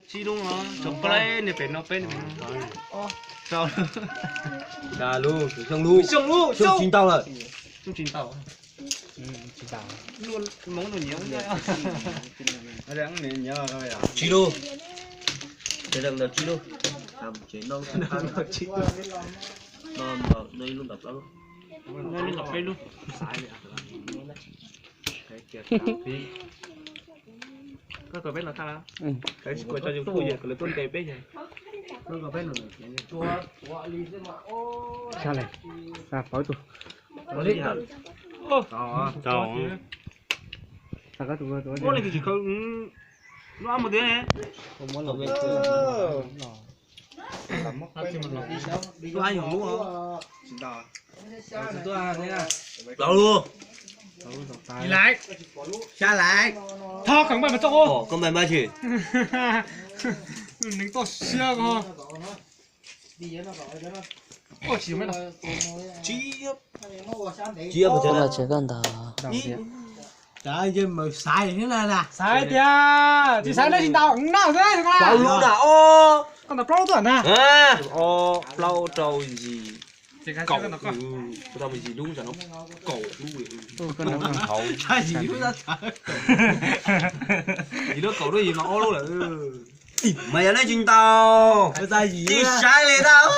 Tsib lub no, tshuav plaub niag pem no, peb niag pem no. Rau lub, xyoo lub, xyoo lub, xyoo tsis ntau lawm. Xyoo tsis ntau. Tsis ntau. Tsib lub. Tsib lub. No ib lub ntawm plaub lub. No ib lub ntawm peb lub. Koj kaw peb los tag, kaw tsis kuas tso yus tub yawg kom lawv tuaj ntes peb yawg. Sab lawm, sab pawg tus. Muab leej twg tsis kaw lub ab mus twg ne. Lub ab yog lub. Plaub lub. Ib laiv. Xya laiv. Thov koj npaj mas txog. Koj npaj mas tsis. Neeg toj siab ko. Tsiab, tsiab. Koj ntag. Xaiv tias tsis xaiv nej tsis ntau no xwb. Plaub lub na. Koj ntawd plaub lub tuaj na. Plaub rau yim, kaum, tau yim lub, kaum lub. Yim lub kaum lub, yim no ob lub lawm. Mas yog nej tsis ntau, tsis saib li tau.